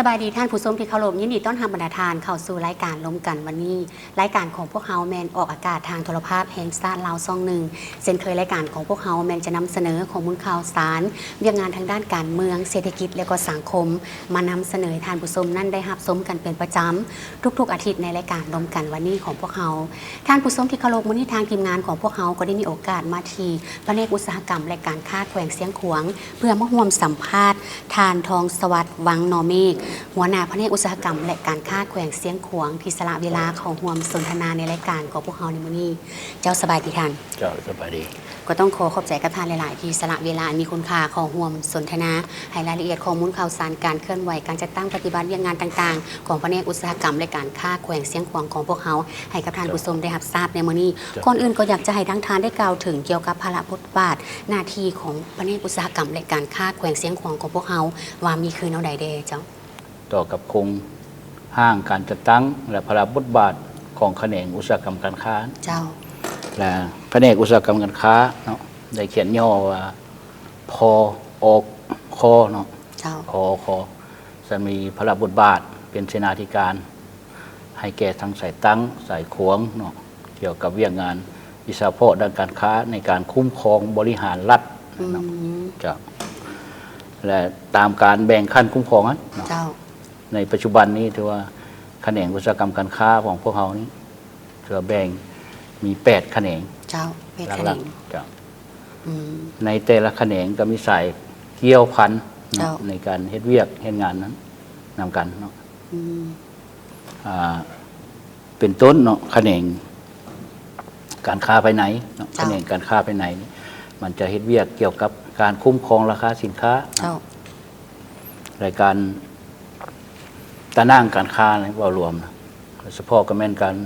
ສະບາຍດີທ່ານຜູ້ຊົມທີ່ເຄົາລົບ, ຍິນດີຕ້ອນຮັບບັນດາທ່ານເຂົ້າສູ່ລາຍການລົມກັນວັນນີ້. ລາຍການຂອງພວກເຮົາແມ່ນອອກອາກາດທາງໂທລະພາບແຫ່ງຊາດລາວຊ່ອງໜຶ່ງ. ເຊັ່ນເຄີຍ, ລາຍການຂອງພວກເຮົາແມ່ນຈະນຳສະເໜີຂໍ້ມູນຂ່າວສານ, ວຽກງານທາງດ້ານການເມືອງ, ເສດຖະກິດ ແລະ ກໍສັງຄົມ ມານຳສະເໜີໃຫ້ທ່ານຜູ້ຊົມນັ້ນໄດ້ຮັບຊົມກັນເປັນປະຈຳທຸກໆອາທິດໃນລາຍການລົມກັນວັນນີ້ຂອງພວກເຮົາ. ທ່ານຜູ້ຊົມທີ່ເຄົາລົບ, ມື້ນີ້ທາງທີມງານຂອງພວກເຮົາກໍໄດ້ມີໂອກາດມາທີ່ພະແນກອຸດສາຫະກຳ ແລະ ການຄ້າແຂວງຊຽງຂວາງ ເພື່ອມາຮ່ວມສຳພາດທ່ານ ທອງສະຫວັດ ວັງນໍເມກ ຫົວໜ້າພະແນກອຸດສາຫະກຳ ແລະ ການຄ້າແຂວງຊຽງຂວາງ ທີ່ສະຫຼະເວລາເຂົ້າຮ່ວມສົນທະນາໃນລາຍການຂອງພວກເຮົາໃນມື້ນີ້. ເຈົ້າ, ສະບາຍດີທ່ານ. ເຈົ້າ, ສະບາຍດີ. ກໍຕ້ອງຂໍຂອບໃຈກັບທ່ານຫຼາຍໆ ທີ່ສະຫຼະເວລາອັນມີຄຸນຄ່າເຂົ້າຮ່ວມສົນທະນາ ໃຫ້ລາຍລະອຽດຂໍ້ມູນຂ່າວສານ ການເຄື່ອນໄຫວ, ການຈັດຕັ້ງປະຕິບັດວຽກງານຕ່າງໆ ຂອງພະແນກອຸດສາຫະກຳ ແລະ ການຄ້າແຂວງຊຽງຂວາງຂອງພວກເຮົາ ໃຫ້ກັບທ່ານ ເຈົ້າ ຜູ້ຊົມໄດ້ຮັບຊາບໃນມື້ນີ້. ເຈົ້າ. ກ່ອນອື່ນກໍຢາກຈະໃຫ້ທາງທ່ານໄດ້ກ່າວເຖິງກ່ຽວກັບພາລະບົດບາດໜ້າທີ່ຂອງພະແນກອຸດສາຫະກຳ ແລະ ການຄ້າແຂວງຊຽງຂວາງຂອງພວກເຮົາ ວ່າມີຄືແນວໃດແດ່ເຈົ້າ? ຕໍ່ກັບໂຄງຮ່າງການຈັດຕັ້ງ ແລະ ພາລະບົດບາດຂອງຂະແໜງອຸດສາຫະກຳການຄ້າ. ເຈົ້າ. ແລະ ພະແນກອຸດສາຫະກຳການຄ້າເນາະ ໄດ້ຂຽນຫຍໍ້ວ່າ ພອອຄ ເນາະ. ເຈົ້າ. ພອອຄ ຈະມີພາລະບົດບາດເປັນເສນາທິການ ໃຫ້ແກ່ທັງສາຍຕັ້ງ, ສາຍຂວາງເນາະ, ກ່ຽວກັບວຽກງານວິຊາສະເພາະດ້ານການຄ້າ ໃນການຄຸ້ມຄອງບໍລິຫານລັດເນາະ. ອືມ. ເຈົ້າ. ແລະ ຕາມການແບ່ງຂັ້ນຄຸ້ມຄອງຫັ້ນເນາະ. ເຈົ້າ. ໃນປັດຈຸບັນນີ້ຖືວ່າຂະແໜງອຸດສາຫະກຳການຄ້າຂອງພວກເຮົານີ້ ຖືວ່າແບ່ງມີແປດຂະແໜງ. ເຈົ້າ, ແປດຂະແໜງ. ເຈົ້າ. ອືມ. ໃນແຕ່ລະຂະແໜງກໍມີສາຍກ່ຽວພັນເນາະ. ເຈົ້າ. ໃນການເຮັດວຽກເຮັດງານນັ້ນນຳກັນເນາະ. ອືມ. ອ່າ ເປັນຕົ້ນເນາະ ຂະແໜງການຄ້າພາຍໃນເນາະ. ເຈົ້າ. ຂະແໜງການຄ້າພາຍໃນນີ້ ມັນຈະເຮັດວຽກກ່ຽວກັບການຄຸ້ມຄອງລາຄາສິນຄ້າ. ເຈົ້າ. ລາຍການຕາໜ່າງການຄ້າໃນເວົ້າລວມນະ ສະເພາະກໍແມ່ນການ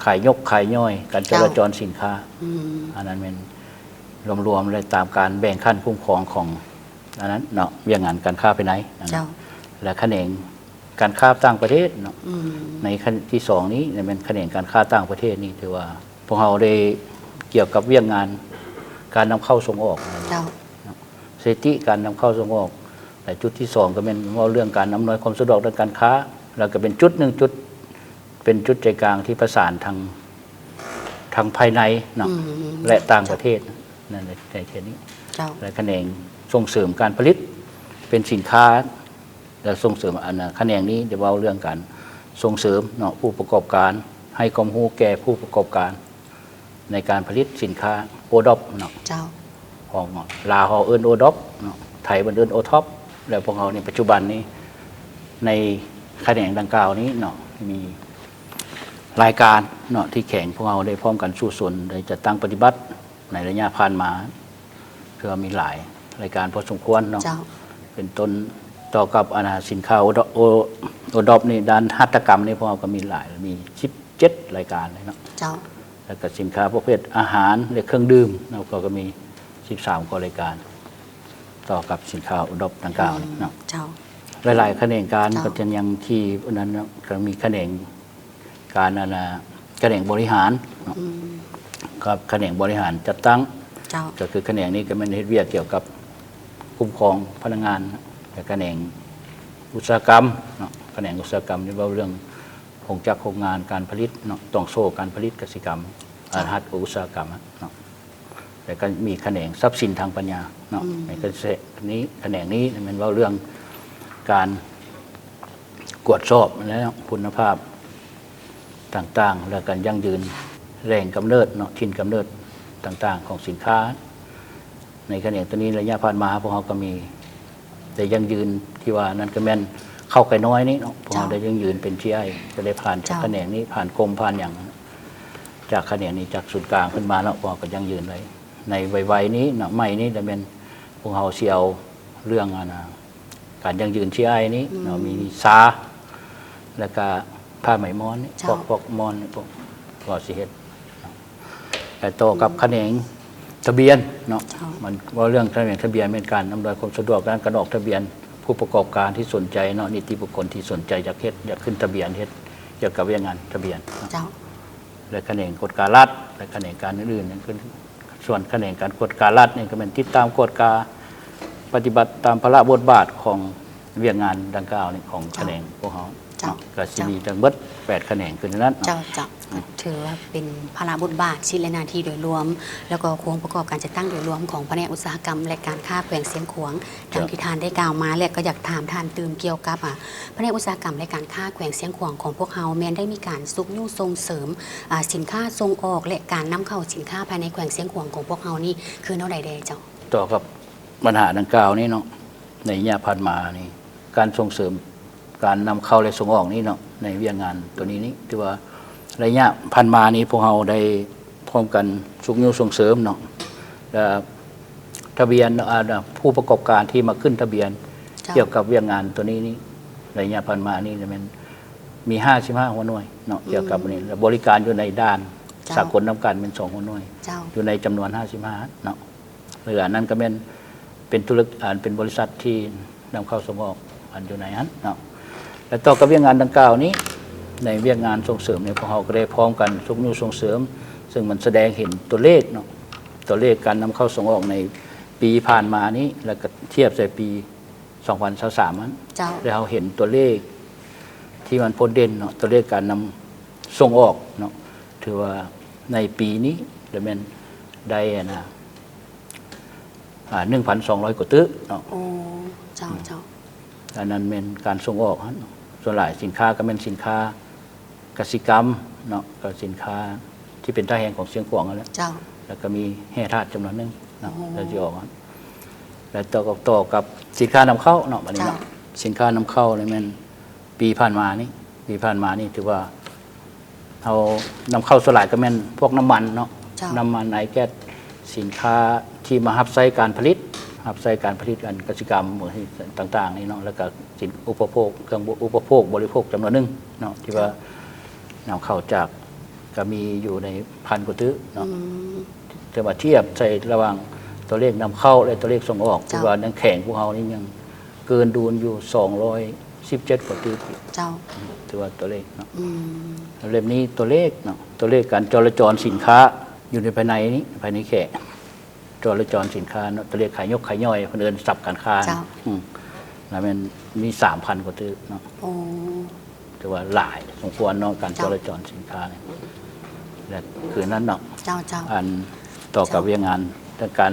ຂາຍຍົກຂາຍຍ່ອຍ, ການຈະລາຈອນສິນຄ້າ. ເຈົ້າ. ອືມ. ອັນນັ້ນແມ່ນລວມໆ ແລະ ຕາມການແບ່ງຂັ້ນຄຸ້ມຄອງຂອງອັນນັ້ນເນາະ ວຽກງານການຄ້າພາຍໃນ. ເຈົ້າ. ແລະ ຂະແໜງການຄ້າຕ່າງປະເທດເນາະ. ອືມ. ໃນຂັ້ນທີສອງນີ້ແມ່ນຂະແໜງການຄ້າຕ່າງປະເທດນີ້ ຖືວ່າພວກເຮົາໄດ້ກ່ຽວກັບວຽກງານການນຳເຂົ້າສົ່ງອອກ. ເຈົ້າ. ສະຖິຕິການນຳເຂົ້າສົ່ງອອກ ແລະ ຈຸດທີສອງກໍແມ່ນເວົ້າເລື່ອງການອຳນວຍຄວາມສະດວກດ້ານການຄ້າ ແລ້ວກໍເປັນຈຸດໜຶ່ງຈຸດ ເປັນຈຸດໃຈກາງທີ່ປະສານທັງ ທັງພາຍໃນເນາະ. ອືມ. ແລະ ຕ່າງປະເທດ. ເຈົ້າ. ນັ້ນແຫຼະ ໃນເຂດນີ້. ເຈົ້າ. ແລະ ຂະແໜງສົ່ງເສີມການຜະລິດເປັນສິນຄ້າ ແລະ ສົ່ງເສີມ ອັນ ຂະແໜງນີ້ຈະເວົ້າເລື່ອງການສົ່ງເສີມເນາະ ຜູ້ປະກອບການ, ໃຫ້ຄວາມຮູ້ແກ່ຜູ້ປະກອບການ ໃນການຜະລິດສິນຄ້າ ໂອດອບ ເນາະ. ເຈົ້າ. ຂອງລາວເຮົາເອີ້ນໂອດອບເນາະ, ໄທເພິ່ນເອີ້ນໂອທັອບ. ແລ້ວພວກເຮົາໃນປັດຈຸບັນນີ້ ໃນຂະແໜງດັ່ງກ່າວນີ້ເນາະ ມີລາຍການເນາະ ທີ່ແຂວງພວກເຮົາໄດ້ພ້ອມກັນສູ້ຊົນ ໄດ້ຈັດຕັ້ງປະຕິບັດໃນໄລຍະຜ່ານມາ ຖືວ່າມີຫຼາຍລາຍການພໍສົມຄວນເນາະ. ເຈົ້າ. ເປັນຕົ້ນຕໍ່ກັບ ອັນ ສິນຄ້າໂອດອບ ໂອ ໂອດອບນີ້ ດ້ານຫັດຖະກຳນີ້ ພວກເຮົາກໍມີຫຼາຍ ມີສິບເຈັດລາຍການເລີຍເນາະ. ເຈົ້າ. ແລ້ວກໍສິນຄ້າປະເພດອາຫານ ແລະ ເຄື່ອງດື່ມເນາະ ກໍ ກໍມີສິບສາມກວ່າລາຍການ ຕໍ່ກັບສິນຄ້າໂອດອບດັ່ງກ່າວນີ້ເນາະ. ເຈົ້າ. ຫຼາຍໆຂະແໜງການ. ເຈົ້າ. ກໍຈະຍັງທີ່ອັນນັ້ນເນາະ ກໍມີຂະແໜງການ ອັນນ່າ ຂະແໜງບໍລິຫານເນາະ. ອືມ. ກັບຂະແໜງບໍລິຫານຈັດຕັ້ງ. ເຈົ້າ. ກໍຄືຂະແໜງນີ້ກໍແມ່ນເຮັດວຽກກ່ຽວກັບຄຸ້ມຄອງພະນັກງານ ແລະ ຂະແໜງອຸດສາຫະກຳເນາະ. ຂະແໜງອຸດສາຫະກຳນີ້ເວົ້າເລື່ອງໂຮງຈັກໂຮງງານການຜະລິດເນາະ, ຕ່ອງໂສ້ການຜະລິດກະສິກຳ ອາ ເຈົ້າ. ຮັດອຸດສາຫະກຳເນາະ. ແລ້ວກໍມີຂະແໜງຊັບສິນທາງປັນຍາເນາະ. ອືມ. ໃນກະເສດນີ້ ຂະແໜງນີ້ແມ່ນເວົ້າເລື່ອງການກວດສອບແລ້ວ ຄຸນນະພາບຕ່າງໆ ແລ້ວກໍຢັ້ງຢືນແຫຼ່ງກຳເນີດເນາະ, ຖິ່ນກຳເນີດຕ່າງໆຂອງສິນຄ້າ. ໃນຂະແໜງໂຕນີ້ ໄລຍະຜ່ານມາ ພວກເຮົາກໍມີໄດ້ຢັ້ງຢືນ ທີ່ວ່ານັ້ນກໍແມ່ນເຂົ້າໄກ່ນ້ອຍນີ້ເນາະ, ພວກເຮົາ ເຈົ້າ. ໄດ້ຢັ້ງຢືນເປັນ ຈີໄອ ກໍໄດ້ຜ່ານຈາກ ເຈົ້າ. ຂະແໜງນີ້ ຜ່ານກົມ ຜ່ານຫຍັງ ຈາກຂະແໜງນີ້ ຈາກສູນກາງຂຶ້ນມາເນາະ, ພວກເຮົາກໍຢັ້ງຢືນໄວ້. ໃນໄວໆນີ້ເນາະ ໃໝ່ນີ້ລະແມ່ນພວກເຮົາຊິເອົາເລື່ອງ ອັນນ່າ ການຢັ້ງຢືນ ຈີໄອ ນີ້ເນາະ. ອືມ. ມີຊາ ແລ້ວກະຜ້າໄໝໝອນນີ້ ເຈົ້າ. ພວກ ພວກໝອນນີ້ ພວກ ພວກເຮົາຊິເຮັດເນາະ. ແລະ ຕໍ່ກັບ ອືມ. ຂະແໜງທະບຽນເນາະ. ເຈົ້າ. ມັນເວົ້າເລື່ອງຂະແໜງທະບຽນ ແມ່ນການອຳນວຍຄວາມສະດວກດ້ານການອອກທະບຽນ ຜູ້ປະກອບການທີ່ສົນໃຈເນາະ, ນິຕິບຸກຄົນທີ່ສົນໃຈຢາກເຮັດ ຢາກຂຶ້ນທະບຽນ ເຮັດກ່ຽວກັບວຽກງານທະບຽນເນາະ. ເຈົ້າ. ແລະ ຂະແໜງກວດກາລັດ ແລະ ຂະແໜງການອື່ນໆ ນັ້ນຄື ສ່ວນຂະແໜງການກວດກາລັດນີ້ ກໍແມ່ນຕິດຕາມກວດກາ ປະຕິບັດຕາມພາລະບົດບາດຂອງ ວຽກງານດັ່ງກ່າວນີ້ຂອງຂະແໜງພວກເຮົາເນາະ ກໍຊິມີທັງເບິດແປດຂະແໜງຄືນັ້ນເນາະ. ເຈົ້າ ເຈົ້າ ກໍຖືວ່າເປັນພາລະບົດບາດ ສິດ ແລະ ໜ້າທີ່ໂດຍລວມ ແລ້ວກໍຄວາມປະກອບການຈັດຕັ້ງໂດຍລວມຂອງພະແນກອຸດສາຫະກຳ ແລະ ການຄ້າແຂວງຊຽງຂວາງ ດັ່ງທີ່ທ່ານໄດ້ກ່າວມາ ແລະ ກໍຢາກຖາມທ່ານຕື່ມກ່ຽວກັບ ອາ ພະແນກອຸດສາຫະກຳ ແລະ ການຄ້າແຂວງຊຽງຂວາງຂອງພວກເຮົາ ແມ່ນໄດ້ມີການຊຸກຍູ້ສົ່ງເສີມ ອາ ສິນຄ້າສົ່ງອອກ ແລະ ການນຳເຂົ້າສິນຄ້າພາຍໃນແຂວງຊຽງຂວາງຂອງພວກເຮົານີ້ ຄືແນວໃດແດ່ເຈົ້າ? ຕໍ່ກັບບັນຫາດັ່ງກ່າວນີ້ເນາະ ໃນໄລຍະຜ່ານມານີ້ ການສົ່ງເສີມການນຳເຂົ້າ ແລະ ສົ່ງອອກນີ້ເນາະ ໃນວຽກງານຕົວນີ້ນີ້ ຖືວ່າໄລຍະຜ່ານມານີ້ ພວກເຮົາໄດ້ພ້ອມກັນຊຸກຍູ້ສົ່ງເສີມເນາະ ແລະ ທະບຽນ ອາ ຜູ້ປະກອບການທີ່ມາຂຶ້ນທະບຽນ ເຈົ້າ ກ່ຽວກັບວຽກງານຕົວນີ້ນີ້ ໄລຍະຜ່ານມານີ້ແມ່ນມີຫ້າສິບຫ້າຫົວໜ່ວຍເນາະ ອືມ ກ່ຽວກັບອັນນີ້ ແລະ ບໍລິການຢູ່ໃນດ່ານ ເຈົ້າ ສາກົນນຳກັນແມ່ນສອງຫົວໜ່ວຍ ເຈົ້າ ຢູ່ໃນຈຳນວນຫ້າສິບຫ້າເນາະ. ເຫຼືອນັ້ນກໍແມ່ນເປັນທຸລະ ອາ ເປັນບໍລິສັດທີ່ນຳເຂົ້າສົ່ງອອກ ອັນຢູ່ໃນຫັ້ນເນາະ ແລະ ຕໍ່ກັບວຽກງານດັ່ງກ່າວນີ້ ໃນວຽກງານສົ່ງເສີມນີ້ ພວກເຮົາກໍໄດ້ພ້ອມກັນຊຸກຍູ້ສົ່ງເສີມ ເຊິ່ງມັນສະແດງເຫັນຕົວເລກເນາະ ຕົວເລກການນຳເຂົ້າສົ່ງອອກໃນປີຜ່ານມານີ້ ແລ້ວກໍທຽບໃສ່ປີສອງພັນຊາວສາມຫັ້ນ ເຈົ້າ ແລ້ວເຮົາເຫັນຕົວເລກທີ່ມັນໂພດເດັ່ນເນາະ ຕົວເລກການນຳສົ່ງອອກເນາະ ຖືວ່າໃນປີນີ້ລະແມ່ນໄດ້ ອັນນະ ອ່າ ໜຶ່ງພັນສອງຮ້ອຍກວ່າຕື້ເນາະ. ໂອ້ ເຈົ້າ ອືມ ເຈົ້າ ອັນນັ້ນແມ່ນການສົ່ງອອກຫັ້ນ ສ່ວນຫຼາຍສິນຄ້າກໍແມ່ນສິນຄ້າກະສິກຳເນາະ ກໍສິນຄ້າທີ່ເປັນທ່າແຮງຂອງຊຽງຂວາງຫັ້ນແຫຼະ ເຈົ້າ ແລ້ວກໍມີແຮ່ທາດຈຳນວນໜຶ່ງເນາະ ໂອ້ ແລ້ວຊິອອກຫັ້ນ ແລ້ວຕໍ່ກັບ ຕໍ່ກັບສິນຄ້ານຳເຂົ້າເນາະ ບັດນີ້ເນາະ ເຈົ້າ ສິນຄ້ານຳເຂົ້ານີ້ແມ່ນ ປີຜ່ານມານີ້ ປີຜ່ານມານີ້ຖືວ່າເຮົານຳເຂົ້າສ່ວນຫຼາຍກໍແມ່ນພວກນ້ຳມັນເນາະ ເຈົ້າ ນ້ຳມັນ ອາຍແກັສ ສິນຄ້າທີ່ມາຮັບໃຊ້ການຜະລິດ ຮັບໃຊ້ການຜະລິດອັນກະສິກຳຕ່າງໆນີ້ເນາະ ແລ້ວກໍສິນອຸປະໂພກ ເຄື່ອງອຸປະໂພກບໍລິໂພກຈຳນວນໜຶ່ງເນາະ ທີ່ວ່າ ເຈົ້າ ນຳເຂົ້າຈາກ ກໍມີຢູ່ໃນພັນກວ່າຕື້ເນາະ ອືມ ແຕ່ວ່າທຽບໃສ່ລະຫວ່າງຕົວເລກນຳເຂົ້າ ແລະ ຕົວເລກສົ່ງອອກ ເຈົ້າ ຖືວ່າຍັງແຂງພວກເຮົານີ້ຍັງເກີນດຸນຢູ່ສອງຮ້ອຍສິບເຈັດກວ່າຕື້ ເຈົ້າ ຖືວ່າຕົວເລກເນາະ ອືມ ແລ້ວນີ້ຕົວເລກເນາະ ຕົວເລກການຈໍລະຈອນສິນຄ້າຢູ່ໃນພາຍໃນນີ້ ພາຍໃນແຂງ ຈໍລະຈອນສິນຄ້າເນາະ ຕົວເລກຂາຍຍົກຂາຍຍ່ອຍ ເພິ່ນເອີ້ນສັບການຄ້າ ເຈົ້າ ອືມ ລະແມ່ນມີສາມພັນກວ່າຕື້ເນາະ ໂອ້ ຖືວ່າຫຼາຍສົມຄວນເນາະ ການ ເຈົ້າ ຈໍລະຈອນສິນຄ້ານີ້ ແລະ ຄືນັ້ນເນາະ ເຈົ້າ ເຈົ້າ ອັນຕໍ່ກັບ ເຈົ້າ ວຽກງານທາງການ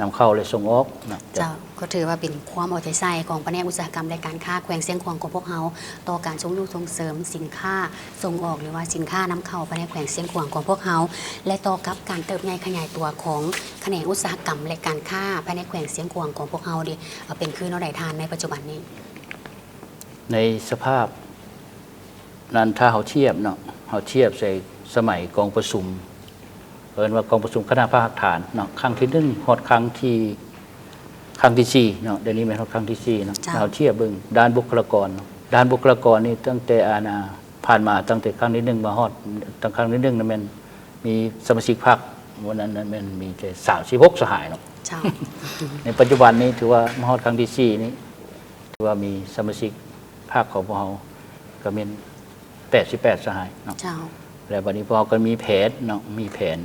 ນຳເຂົ້າ ແລະ ສົ່ງອອກເນາະ ເຈົ້າ ກໍຖືວ່າເປັນຄວາມເອົາໃຈໃສ່ຂອງພະແນກອຸດສາຫະກຳ ແລະ ການຄ້າແຂວງຊຽງຂວາງຂອງພວກເຮົາ ຕໍ່ການຊຸກຍູ້ສົ່ງເສີມສິນຄ້າສົ່ງອອກ ຫຼືວ່າສິນຄ້ານຳເຂົ້າພາຍໃນແຂວງຊຽງຂວາງຂອງພວກເຮົາ ແລະ ຕໍ່ກັບການເຕີບໃຫຍ່ຂະຫຍາຍຕົວຂອງຂະແໜງອຸດສາຫະກຳ ແລະ ການຄ້າພາຍໃນແຂວງຊຽງຂວາງຂອງພວກເຮົາເດ ເປັນຄືແນວໃດທ່ານໃນປັດຈຸບັນນີ້? ໃນສະພາບນັ້ນ ຖ້າເຮົາທຽບເນາະ ເຮົາທຽບໃສ່ສະໄໝກອງປະຊຸມ ເອີ້ນວ່າກອງປະຊຸມຄະນະພາກຖານເນາະ ຄັ້ງທີໜຶ່ງ ຮອດຄັ້ງທີ ຄັ້ງທີສີ່ເນາະ ດຽວນີ້ແມ່ນຮອດຄັ້ງທີສີ່ເນາະ ເຈົ້າ ເຮົາທຽບເບິ່ງດ້ານບຸກຄະລາກອນເນາະ ດ້ານບຸກຄະລາກອນນີ້ ຕັ້ງແຕ່ ອັນນະ ຜ່ານມາ ຕັ້ງແຕ່ຄັ້ງທີໜຶ່ງມາຮອດ ຕັ້ງຄັ້ງທີໜຶ່ງນັ້ນແມ່ນມີສະມາຊິກພັກ ມື້ນັ້ນນັ້ນແມ່ນມີແຕ່ສາມສິບຫົກສະຫາຍເນາະ ເຈົ້າ ໃນປັດຈຸບັນນີ້ຖືວ່າມາຮອດຄັ້ງທີສີ່ນີ້ ຖືວ່າມີສະມາຊິກພັກຂອງພວກເຮົາກໍແມ່ນແປດສິບແປດສະຫາຍເນາະ ເຈົ້າ ແລ້ວບັດນີ້ພວກເຮົາກໍມີແຜນເນາະ ມີແຜນ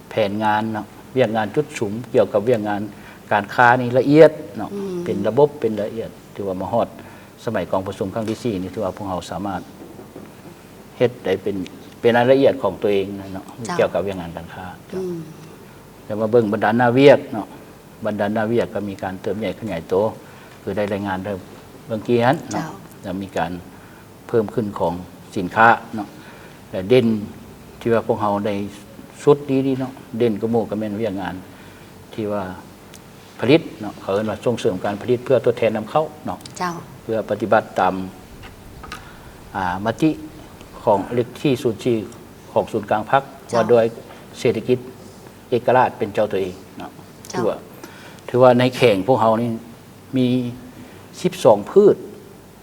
ແຜນງານເນາະ ວຽກງານຈຸດສຸມກ່ຽວກັບວຽກງານການຄ້ານີ້ລະອຽດເນາະ ອືມ ເປັນລະບົບ ເປັນລະອຽດ ຖືວ່າມາຮອດສະໄໝກອງປະຊຸມຄັ້ງທີສີ່ນີ້ ຖືວ່າພວກເຮົາສາມາດເຮັດໄດ້ເປັນ ເປັນລາຍລະອຽດຂອງຕົວເອງເນາະ ເຈົ້າ ກ່ຽວກັບວຽກງານການຄ້າ ອືມ ແລ້ວມາເບິ່ງບັນດາໜ້າວຽກເນາະ ບັນດາໜ້າວຽກກໍມີການເຕີບໃຫຍ່ຂະຫຍາຍໂຕ ຄືໄດ້ລາຍງານໄດ້ເມື່ອກີ້ຫັ້ນເນາະ ເຈົ້າ ແລ້ວມີການເພີ່ມຂຶ້ນຂອງສິນຄ້າເນາະ ແລະ ເດັ່ນທີ່ວ່າພວກເຮົາໄດ້ສຸດດີໆເນາະ ເດັ່ນກວ່າໝູ່ກໍແມ່ນວຽກງານທີ່ວ່າຜະລິດເນາະ ເຂົາເອີ້ນວ່າສົ່ງເສີມການຜະລິດເພື່ອທົດແທນນຳເຂົ້າເນາະ ເຈົ້າ ເພື່ອປະຕິບັດຕາມ ອາ ມະຕິຂອງເລກທີສູນສີ່ຂອງສູນກາງພັກ ເຈົ້າ ວ່າດ້ວຍເສດຖະກິດເອກະລາດເປັນເຈົ້າຕົວເອງເນາະ ເຈົ້າ ຖືວ່າ ຖືວ່າໃນແຂວງພວກເຮົານີ້ ມີສິບສອງພືດ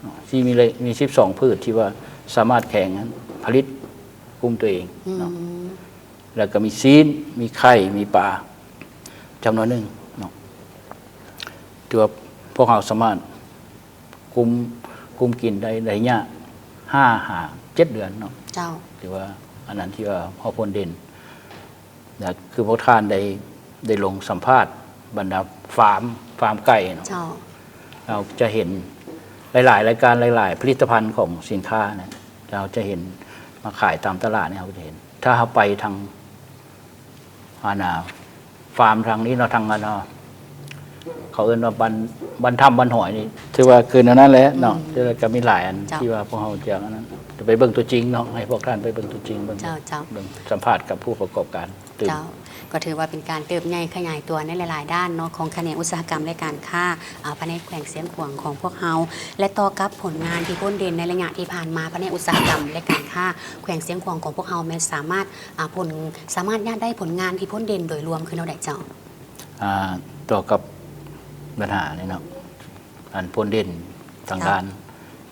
ເນາະ ທີ່ມີເລີຍ ມີສິບສອງພືດທີ່ວ່າສາມາດແຂວງນັ້ນຜະລິດກຸ້ມຕົວເອງເນາະ ອືມ ແລ້ວກໍມີຊີ້ນ ມີໄຂ່ ມີປາຈຳນວນໜຶ່ງເນາະ ຖືວ່າພວກເຮົາສາມາດກຸ້ມ ກຸ້ມກິນໄດ້ໄລຍະຫ້າຫາເຈັດເດືອນເນາະ ເຈົ້າ ຖືວ່າອັນນັ້ນທີ່ວ່າເຮົາພົ້ນເດັ່ນ ແລະ ຄືພວກທ່ານໄດ້ ໄດ້ລົງສຳພາດບັນດາຟາມ ຟາມໄກ່ເນາະ ເຈົ້າ ເຮົາຈະເຫັນຫຼາຍໆລາຍການ ຫຼາຍໆຜະລິດຕະພັນຂອງສິນຄ້ານະ ເຮົາຈະເຫັນມາຂາຍຕາມຕະຫຼາດນີ້ ເຮົາຈະເຫັນ. ຖ້າເຮົາໄປທາງ ອັນນ່າ ຟາມທາງນີ້ເນາະ ທາງອັນນ່າ ເຂົາເອີ້ນວ່າບ້ານ ບ້ານຖ້ຳບ້ານຫອຍນີ້ ຖືວ່າຄືແນວນັ້ນແຫຼະເນາະ. ອືມ ແຕ່ກໍມີຫຼາຍອັນ ເຈົ້າ ທີ່ວ່າພວກເຮົາຈະອັນນັ້ນ ຈະໄປເບິ່ງຕົວຈິງເນາະ ໃຫ້ພວກທ່ານໄປເບິ່ງຕົວຈິງ ເບິ່ງ ເຈົ້າ ເຈົ້າ ເບິ່ງ ສຳພາດກັບຜູ້ປະກອບການຕື່ມ. ເຈົ້າ ກໍຖືວ່າເປັນການເຕີບໃຫຍ່ຂະຫຍາຍຕົວໃນຫຼາຍໆດ້ານເນາະ ຂອງຂະແໜງອຸດສາຫະກຳ ແລະ ການຄ້າ ອາ ພາຍໃນແຂວງຊຽງຂວາງຂອງພວກເຮົາ ແລະ ຕໍ່ກັບຜົນງານທີ່ພົ້ນເດັ່ນໃນໄລຍະທີ່ຜ່ານມາ ພາຍໃນອຸດສາຫະກຳ ແລະ ການຄ້າ ແຂວງຊຽງຂວາງຂອງພວກເຮົາແມ່ນສາມາດ ອາ ຜົນ ສາມາດຍາດໄດ້ຜົນງານທີ່ພົ້ນເດັ່ນໂດຍລວມຄືແນວໃດເຈົ້າ? ອ່າ ຕໍ່ກັບບັນຫານີ້ເນາະ ອັນພົ້ນເດັ່ນທາງ ເຈົ້າ ດ້ານ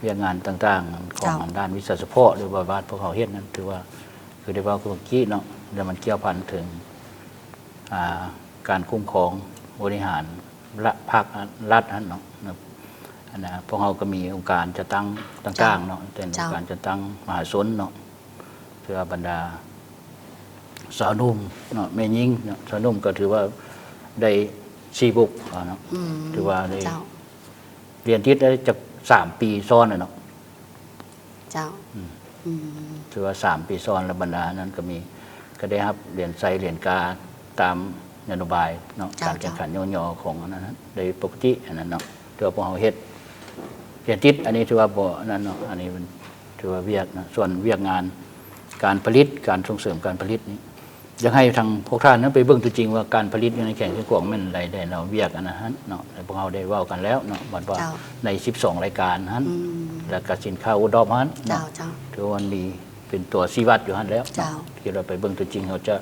ວຽກງານຕ່າງໆ ຂອງ ເຈົ້າ ດ້ານວິຊາສະເພາະ ຫຼືວ່າບາດພວກເຮົາເຮັດນັ້ນ ຖືວ່າ ຄືໄດ້ເວົ້າເມື່ອກີ້ເນາະ ແລ້ວມັນກ່ຽວພັນເຖິງ ອ່າ ການຄຸ້ມຄອງບໍລິຫານ ລະ ພາກລັດຫັ້ນເນາະ ອັນນ່າ ພວກເຮົາກໍມີອົງການຈັດຕັ້ງຕ່າງໆເນາະ ເຈົ້າ ເປັນອົງການ ເຈົ້າ ຈັດຕັ້ງມະຫາຊົນເນາະ ເພື່ອບັນດາຊາວໜຸ່ມເນາະ ແມ່ຍິງເນາະ ຊາວໜຸ່ມກໍຖືວ່າໄດ້ສີ່ບຸກເນາະ ອືມ ຖືວ່າໄດ້ ເຈົ້າ ຮຽນຕິດໄດ້ຈັກສາມປີຊ້ອນແລ້ວເນາະ. ເຈົ້າ ອືມ ອືມ ຖືວ່າສາມປີຊ້ອນ ແລະ ບັນດານັ້ນກໍມີ ກໍໄດ້ຮັບຫຼຽນໄຊຫຼຽນກາຕາມນະໂຍບາຍເນາະ ເຈົ້າ ການແຂ່ງຂັນ ເຈົ້າ ຍ້ອງຍໍຂອງອັນນັ້ນໄດ້ປົກກະຕິອັນນັ້ນເນາະ ຖືວ່າພວກເຮົາເຮັດ ເຮັດຕິດ ອັນນີ້ຖືວ່າບໍ່ອັນນັ້ນເນາະ ອັນນີ້ມັນຖືວ່າວຽກເນາະ ສ່ວນວຽກງານການຜະລິດ ການສົ່ງເສີມການຜະລິດນີ້ ຢາກໃຫ້ທາງພວກທ່ານນັ້ນໄປເບິ່ງຕົວຈິງວ່າການຜະລິດຢູ່ໃນແຂວງຊຽງຂວາງແມ່ນໃດແດ່ເນາະ ວຽກອັນນັ້ນຫັ້ນເນາະ ແລ້ວພວກເຮົາໄດ້ເວົ້າກັນແລ້ວເນາະ ບັດວ່າ ເຈົ້າ ໃນສິບສອງລາຍການຫັ້ນ ອືມ ແລ້ວກະສິນຄ້າໂອດອບຫັ້ນເນາະ ເຈົ້າ ເຈົ້າ ຖືວ່າມັນມີເປັນຕົວຊີ້ວັດຢູ່ຫັ້ນແລ້ວເນາະ ເຈົ້າ ທີ່ເຮົາໄປເບິ່ງຕົວຈິງ ເຮົາຈະ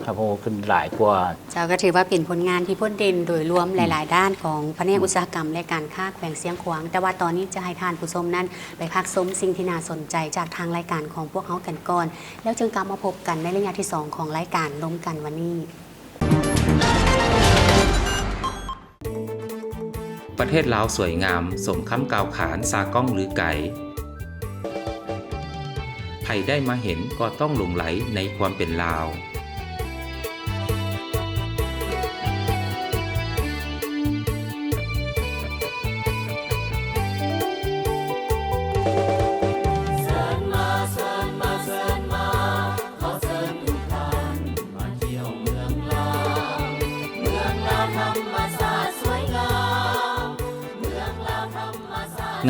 ຮັບຮູ້ຂຶ້ນຫຼາຍກວ່າ. ເຈົ້າ ກໍຖືວ່າເປັນຜົນງານທີ່ພົ້ນເດັ່ນໂດຍລວມ ອືມ ຫຼາຍໆດ້ານຂອງພະແນກ ອືມ ອຸດສາຫະກຳ ແລະ ການຄ້າແຂວງຊຽງຂວາງ ແຕ່ວ່າຕອນນີ້ຈະໃຫ້ທ່ານຜູ້ຊົມນັ້ນໄປພັກຊົມສິ່ງທີ່ໜ້າສົນໃຈຈາກທາງລາຍການຂອງພວກເຮົາກັນກ່ອນ ແລ້ວຈຶ່ງກັບມາພົບກັນໃນໄລຍະທີສອງຂອງລາຍການລົມກັນວັນນີ້. ປະເທດລາວສວຍງາມ ສົມຄຳກ່າວຂານ ສາກ້ອງລືໄກ ໃຜໄດ້ມາເຫັນກໍຕ້ອງຫຼົງໄຫຼໃນຄວາມເປັນລາວ.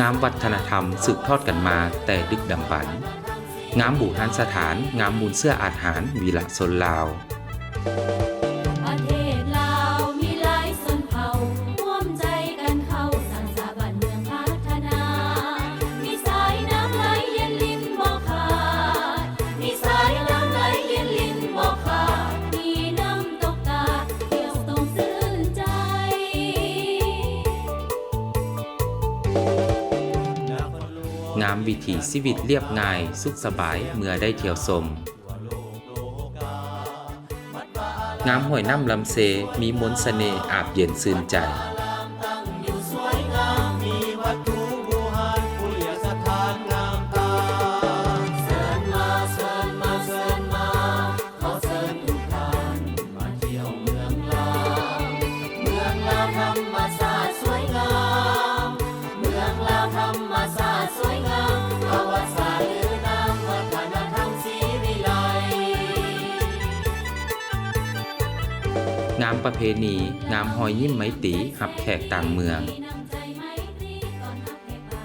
ງາມວັດທະນະທຳສືບທອດກັນມາແຕ່ດຶກດຳບັນ, ງາມບູຮານສະຖານ, ງາມມູນເຊື້ອອາດຫານ ວີລະຊົນລາວ. ປະເທດລາວມີຫຼາຍຊົນເຜົ່າ ຮ່ວມໃຈກັນເຂົ້າສ້າງສາບ້ານເມືອງພັດທະນາ. ມີສາຍນ້ຳໄຫຼຢັນລິນບໍ່ຂາດ, ມີສາຍນ້ຳໄຫຼຢັນລິນບໍ່ຂາດ, ມີນ້ຳຕົກກາດ ທ່ຽວຕົງຊື່ນໃຈ. ງາມວິຖີຊີວິດລຽບງ່າຍສຸກສະບາຍເມື່ອໄດ້ທ່ຽວຊົມ. ງາມຫ້ວຍນ້ຳລຳເຊ ມີມົນສະເໜ່ອາບເຢັນຊື່ນໃຈ. ເມືອງລາວທຳມະຊາດສວຍງາມ ປະຫວັດສາດລືນາມ ວັດທະນະທຳສີວິໄລ. ງາມປະເພນີ ງາມຮອຍຍິ້ມໄມຕີ ຮັບແຂກຕ່າງເມືອງ.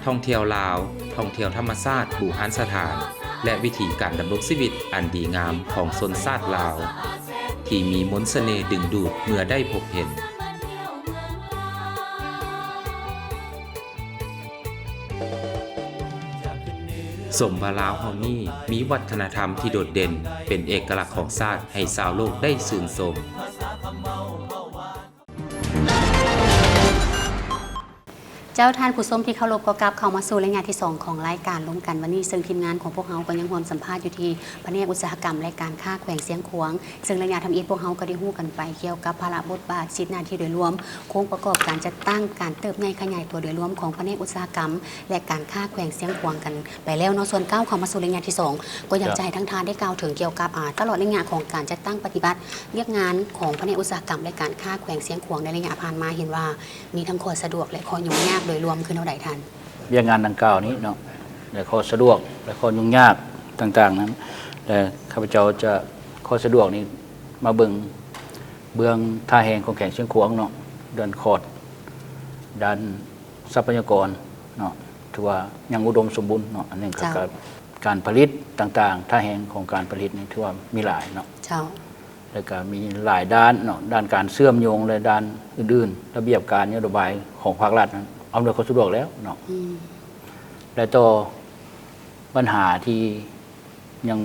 ທ່ອງທ່ຽວລາວ, ທ່ອງທ່ຽວທຳມະຊາດ, ບູຮານສະຖານ ແລະ ວິຖີການດຳລົງຊີວິດອັນດີງາມຂອງຊົນຊາດລາວ ທີ່ມີມົນສະເໜ່ດຶງດູດເມື່ອໄດ້ພົບເຫັນ. ສົມວ່າລາວເຮົານີ້ມີວັດທະນະທຳທີ່ໂດດເດັ່ນ ເປັນເອກະລັກຂອງຊາດໃຫ້ຊາວໂລກໄດ້ຊື່ນຊົມ. ແ ເຈົ້າ ທ່ານຜູ້ຊົມທີ່ເຄົາລົບ, ກໍກັບເຂົ້າມາສູ່ໄລຍະທີສອງຂອງລາຍການລົມກັນວັນນີ້, ເຊິ່ງທີມງານຂອງພວກເຮົາກໍຍັງຮ່ວມສຳພາດຢູ່ທີ່ພະແນກອຸດສາຫະກຳ ແລະ ການຄ້າແຂວງຊຽງຂວາງ, ເຊິ່ງໄລຍະທຳອິດພວກເຮົາກໍໄດ້ຮູ້ກັນໄປກ່ຽວກັບພາລະບົດບາດ, ສິດໜ້າທີ່ໂດຍລວມ, ໂຄງປະກອບການຈັດຕັ້ງ, ການເຕີບໃຫຍ່ຂະຫຍາຍຕົວໂດຍລວມຂອງພະແນກອຸດສາຫະກຳ ແລະ ການຄ້າແຂວງຊຽງຂວາງກັນໄປແລ້ວເນາະ. ສ່ວນກ້າວເຂົ້າມາສູ່ໄລຍະທີສອງ ກໍຢາກຈະໃຫ້ທາງທ່ານໄດ້ກ່າວເຖິງກ່ຽວກັບ ອາ ຕະຫຼອດໄລຍະຂອງການຈັດຕັ້ງປະຕິບັດວຽກງານຂອງພະແນກອຸດສາຫະກຳ ແລະ ການຄ້າແຂວງຊຽງຂວາງໃນໄລຍະຜ່ານມາ, ເຫັນວ່າ ມີທັງຂໍ້ສະດວກ ແລະ ຂໍ້ຫຍຸ້ງຍາກໂດຍລວມຄືແນວໃດທ່ານ? ວຽກງານດັ່ງກ່າວນີ້ເນາະ ແລະ ຂໍ້ສະດວກ ແລະ ຂໍ້ຫຍຸ້ງຍາກຕ່າງໆນັ້ນ ແລະ ຂ້າພະເຈົ້າຈະ ຂໍ້ສະດວກນີ້ມາເບິ່ງ ເບື້ອງທ່າແຮງຂອງແຂວງຊຽງຂວາງເນາະ, ດ້ານຂອດ ດ້ານຊັບພະຍາກອນເນາະ ຖືວ່າຍັງອຸດົມສົມບູນເນາະ. ອັນໜຶ່ງກໍ ເຈົ້າ ການຜະລິດຕ່າງໆ, ທ່າແຮງຂອງການຜະລິດນີ້ຖືວ່າມີຫຼາຍເນາະ. ເຈົ້າ. ແລ້ວກໍມີຫຼາຍດ້ານເນາະ, ດ້ານການເຊື່ອມໂຍງ ແລະ ດ້ານອື່ນໆ, ລະບຽບການນະໂຍບາຍຂອງພາກລັດນັ້ນ ອຳນວຍຄວາມສະດວກແລ້ວເນາະ. ອືມ. ແລະ ຕໍ່ບັນຫາທີ່ຍັງ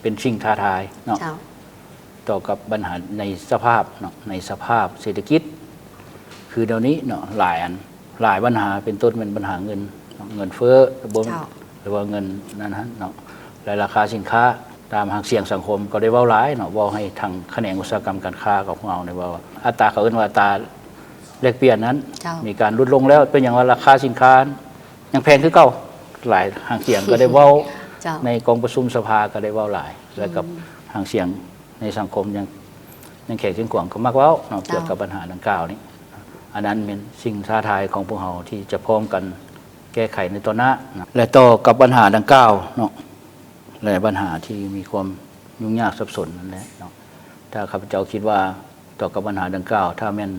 ເປັນສິ່ງທ້າທາຍເນາະ, ເຈົ້າ. ຕໍ່ກັບບັນຫາໃນສະພາບເນາະ, ໃນສະພາບເສດຖະກິດ ຄືດຽວນີ້ເນາະ, ຫຼາຍອັນ ຫຼາຍບັນຫາ ເປັນຕົ້ນແມ່ນບັນຫາເງິນເນາະ, ເງິນເຟີ້ ຫຼືວ່າ ເຈົ້າ ຫຼືວ່າເງິນນັ້ນຫັ້ນເນາະ ແລະ ລາຄາສິນຄ້າ. ຕາມຫາງສຽງສັງຄົມກໍໄດ້ເວົ້າຫຼາຍເນາະ, ເວົ້າໃຫ້ທາງຂະແໜງອຸດສາຫະກຳການຄ້າຂອງພວກເຮົານີ້ ເວົ້າວ່າອັດຕາ ເຂົາເອີ້ນວ່າອັດຕາແລກປ່ຽນນັ້ນ ເຈົ້າ ມີການຫຼຸດລົງແລ້ວ, ເປັນຫຍັງວ່າລາຄາສິນຄ້າຍັງແພງຄືເກົ່າ? ຫຼາຍຫາງສຽງກໍໄດ້ເວົ້າ ເຈົ້າ ໃນກອງປະຊຸມສະພາກໍໄດ້ເວົ້າຫຼາຍ ແລະ ກັບ ອືມ ຫາງສຽງໃນສັງຄົມຍັງ ຍັງແຂວງຊຽງຂວາງກໍມັກເວົ້າເນາະ ເຈົ້າ ກ່ຽວກັບບັນຫາດັ່ງກ່າວນີ້. ອັນນັ້ນແມ່ນສິ່ງທ້າທາຍຂອງພວກເຮົາທີ່ຈະພ້ອມກັນແກ້ໄຂໃນຕໍ່ໜ້າເນາະ ແລະ ຕໍ່ກັບບັນຫາດັ່ງກ່າວເນາະ ແລະ ບັນຫາທີ່ມີຄວາມຫຍຸ້ງຍາກສັບສົນນັ້ນແຫຼະເນາະ. ຖ້າຂ້າພະເຈົ້າຄິດວ່າຕໍ່ກັບບັນຫາດັ່ງກ່າວ ຖ້າແມ່ນ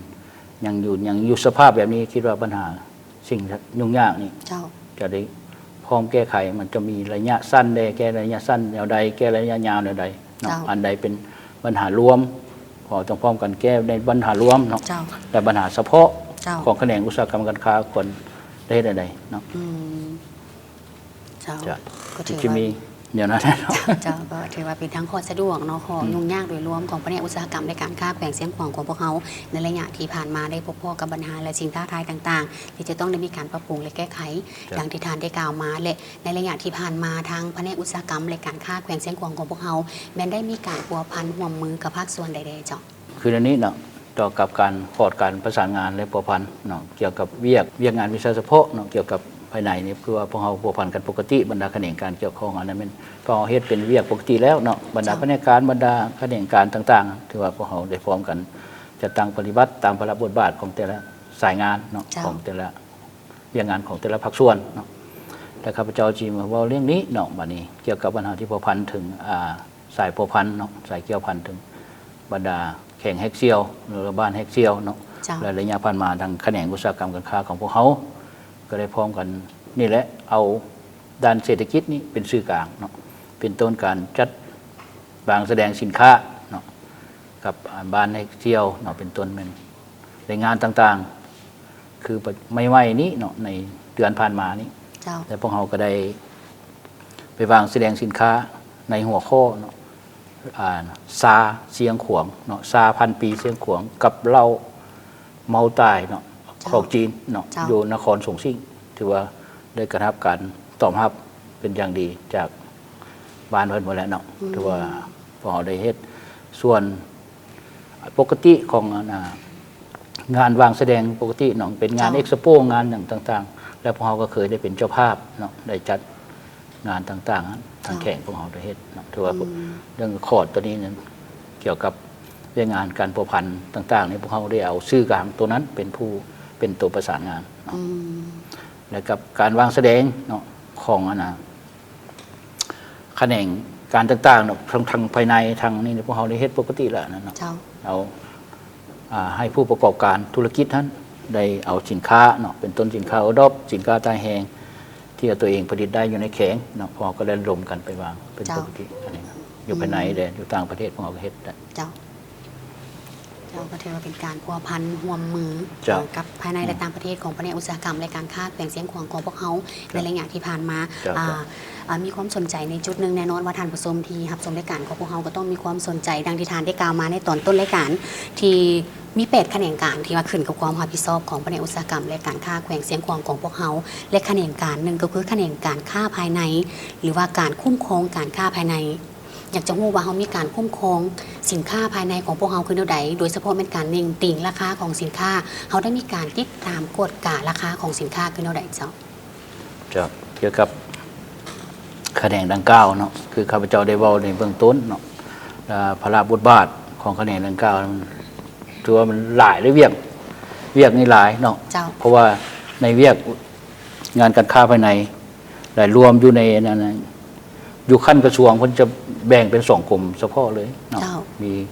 ຍັງຢູ່ ຍັງຢູ່ສະພາບແບບນີ້ ຄິດວ່າບັນຫາສິ່ງຫຍຸ້ງຍາກນີ້ ເຈົ້າ ຈະໄດ້ພ້ອມແກ້ໄຂ. ມັນຈະມີໄລຍະສັ້ນແດ່ ແກ້ໄລຍະສັ້ນແນວໃດ ແກ້ໄລຍະຍາວແນວໃດເນາະ ເຈົ້າ ອັນໃດເປັນບັນຫາລວມ ເຮົາຕ້ອງພ້ອມກັນແກ້ໃນບັນຫາລວມເນາະ ເຈົ້າ ແລະ ບັນຫາສະເພາະ ເຈົ້າ ຂອງຂະແໜງອຸດສາຫະກຳການຄ້າ ຄວນໄດ້ເຮັດແນວໃດເນາະ. ອືມ ເຈົ້າ ຈະ ກໍຖືວ່າ ຈະມີແນວນັ້ນແຫຼະເນາະ. ເຈົ້າ ເຈົ້າ ກໍຖືວ່າເປັນທັງຂໍ້ສະດວກເນາະ ຂໍ້ ອືມ ຫຍຸ້ງຍາກໂດຍລວມຂອງພະແນກອຸດສາຫະກຳ ແລະ ການຄ້າແຂວງຊຽງຂວາງຂອງພວກເຮົາ ໃນໄລຍະທີ່ຜ່ານມາໄດ້ພົບພໍ້ກັບບັນຫາ ແລະ ສິ່ງທ້າທາຍຕ່າງໆ ທີ່ຈະຕ້ອງໄດ້ມີການປັບປຸງ ແລະ ແກ້ໄຂ ເຈົ້າ ດັ່ງທີ່ທ່ານໄດ້ກ່າວມາ ແລະ ໃນໄລຍະທີ່ຜ່ານມາ ທາງພະແນກອຸດສາຫະກຳ ແລະ ການຄ້າແຂວງຊຽງຂວາງຂອງພວກເຮົາ ແມ່ນໄດ້ມີການພົວພັນຮ່ວມມືກັບພາກສ່ວນໃດແດ່ເຈົ້າ? ຄືດຽວນີ້ເນາະ ຕໍ່ກັບການຂອດການປະສານງານ ແລະ ພົວພັນເນາະ ກ່ຽວກັບວຽກ ວຽກງານວິຊາສະເພາະເນາະ ກ່ຽວກັບພາຍໃນນີ້ ຄືວ່າພວກເຮົາພົວພັນກັນປົກກະຕິ ບັນດາຂະແໜງການກ່ຽວຂ້ອງ ອັນນັ້ນແມ່ນພວກເຮົາເຮັດເປັນວຽກປົກກະຕິແລ້ວເນາະ. ບັນດາ ເຈົ້າ ພະແນກການ ບັນດາຂະແໜງການຕ່າງໆ ຖືວ່າພວກເຮົາໄດ້ພ້ອມກັນຈັດຕັ້ງປະຕິບັດຕາມພາລະບົດບາດຂອງແຕ່ລະສາຍງານເນາະ ເຈົ້າ ຂອງແຕ່ລະ ວຽກງານຂອງແຕ່ລະພາກສ່ວນເນາະ. ແລະ ຂ້າພະເຈົ້າຊິມາເວົ້າເລື່ອງນີ້ເນາະ ບາດນີ້ກ່ຽວກັບບັນຫາທີ່ພົວພັນເຖິງ ອ່າ ສາຍພົວພັນເນາະ ສາຍກ່ຽວພັນເຖິງບັນດາແຂວງແຮກສ່ຽວ ຫຼືວ່າບ້ານແຮກສ່ຽວເນາະ ເຈົ້າ ແລະ ໄລຍະຜ່ານມາ ທາງຂະແໜງອຸດສາຫະກຳການຄ້າຂອງພວກເຮົາ ກໍໄດ້ພ້ອມກັນນີ້ແຫຼະ ເອົາດ້ານເສດຖະກິດນີ້ເປັນສື່ກາງເນາະ ເປັນຕົ້ນການຈັດວາງສະແດງສິນຄ້າເນາະ ກັບ ອ່າ ບ້ານແຮກສ່ຽວເນາະ ເປັນຕົ້ນແມ່ນ ແລະ ງານຕ່າງໆ ຄືໃໝ່ໆນີ້ເນາະ ໃນເດືອນຜ່ານມານີ້ ເຈົ້າ ແລະ ພວກເຮົາກໍໄດ້ໄປວາງສະແດງສິນຄ້າໃນຫົວຂໍ້ເນາະ ອ່າ ຊາຊຽງຂວາງເນາະ ຊາພັນປີຊຽງຂວາງ ກັບເຫຼົ້າເມົາຕາຍເນາະ ເຈົ້າ ຂອງຈີນເນາະ ເຈົ້າ ຢູ່ນະຄອນສົງຊິງ ຖືວ່າໄດ້ກະໄດ້ຮັບການຕອບຮັບເປັນຢ່າງດີຈາກບ້ານເພິ່ນໝົດແລ້ວເນາະ ອືມ ຖືວ່າພວກເຮົາໄດ້ເຮັດສ່ວນ ປົກກະຕິຂອງ ອັນ ອ່າ ງານວາງສະແດງປົກກະຕິເນາະ ເປັນງານ ເຈົ້າ ເອັກສະໂປ ງານຫຍັງຕ່າງໆ ແລະ ພວກເຮົາກໍເຄີຍໄດ້ເປັນເຈົ້າພາບເນາະ ໄດ້ຈັດງານຕ່າງໆ ທາງ ເຈົ້າ ແຂວງພວກເຮົາໄດ້ເຮັດເນາະ ຖືວ່າ ອືມ ເລື່ອງຂອດຕົວນີ້ນັ້ນ ກ່ຽວກັບວຽກງານການພົວພັນຕ່າງໆນີ້ ພວກເຮົາໄດ້ເອົາສື່ກາງຕົວນັ້ນເປັນຜູ້ ເປັນຕົວປະສານງານເນາະ ອືມ ແລະ ກັບການວາງສະແດງເນາະ ຂອງ ອັນ ອ່າ ຂະແໜງການຕ່າງໆເນາະ ທັງ ທັງພາຍໃນ ທັງນີ້ ພວກເຮົາໄດ້ເຮັດປົກກະຕິແລ້ວນັ້ນເນາະ ເຈົ້າ ເອົາ ອ່າ ໃຫ້ຜູ້ປະກອບການທຸລະກິດຫັ້ນໄດ້ເອົາສິນຄ້າເນາະ ເປັນຕົ້ນສິນຄ້າໂອດອບ ສິນຄ້າຕາແຮງ ທີ່ວ່າຕົວເອງຜະລິດໄດ້ຢູ່ໃນແຂວງເນາະ ພວກເຮົາກໍໄດ້ລະດົມກັນໄປວາງເປັນ ເຈົ້າ ປົກກະຕິ ອັນນີ້ເນາະ ຢູ່ພາຍໃນ ອືມ ແລະ ຢູ່ຕ່າງປະເທດພວກເຮົາກໍເຮັດໄດ້ ເຈົ້າ. ແ ເຈົ້າ ກໍຖືວ່າເປັນການພົວພັນຮ່ວມມື ເຈົ້າ ກັບພາຍໃນ ອືມ ແລະ ຕ່າງປະເທດຂອງພະແນກອຸດສາຫະກຳ ແລະ ການຄ້າແຂວງຊຽງຂວາງຂອງພວກເຮົາ ເຈົ້າ ໃນໄລຍະທີ່ຜ່ານມາ ເຈົ້າ ອາ ເຈົ້າ ອາ ມີຄວາມສົນໃຈໃນຈຸດໜຶ່ງ. ແນ່ນອນວ່າທ່ານຜູ້ຊົມທີ່ຮັບຊົມລາຍການຂອງພວກເຮົາ ກໍຕ້ອງມີຄວາມສົນໃຈ ດັ່ງທີ່ທ່ານໄດ້ກ່າວມາໃນຕອນຕົ້ນລາຍການ ທີ່ມີແປດຂະແໜງການທີ່ວ່າຂຶ້ນກັບຄວາມຮັບຜິດຊອບຂອງພະແນກອຸດສາຫະກຳ ແລະ ການຄ້າແຂວງຊຽງຂວາງຂອງພວກເຮົາ ແລະ ຂະແໜງການໜຶ່ງກໍຄືຂະແໜງການຄ້າພາຍໃນ ຫຼືວ່າການຄຸ້ມຄອງການຄ້າພາຍໃນ. ຢາກຈະຮູ້ວ່າເຮົາມີການຄຸ້ມຄອງສິນຄ້າພາຍໃນຂອງພວກເຮົາຄືແນວໃດ, ໂດຍສະເພາະແມ່ນການເໜັງຕີງລາຄາຂອງສິນຄ້າ, ເຮົາໄດ້ມີການຕິດຕາມກວດກາລາຄາຂອງສິນຄ້າຄືແນວໃດເຈົ້າ? ເຈົ້າ ກ່ຽວກັບຂະແໜງດັ່ງກ່າວເນາະ, ຄືຂ້າພະເຈົ້າໄດ້ເວົ້າໃນເບື້ອງຕົ້ນເນາະ, ອາ ພາລະບົດບາດຂອງຂະແໜງດັ່ງກ່າວ ຖືວ່າມັນຫຼາຍເດ້, ວຽກ ວຽກນີ້ຫຼາຍເນາະ. ເຈົ້າ. ເພາະວ່າໃນວຽກງານການຄ້າພາຍໃນ ແລະ ລວມຢູ່ໃນອັນນັ້ນນະ ຢູ່ຂັ້ນກະຊວງເພິ່ນຈະແບ່ງເປັນສອງກົມສະເພາະເລີຍເນາະ. ເຈົ້າ. ມີ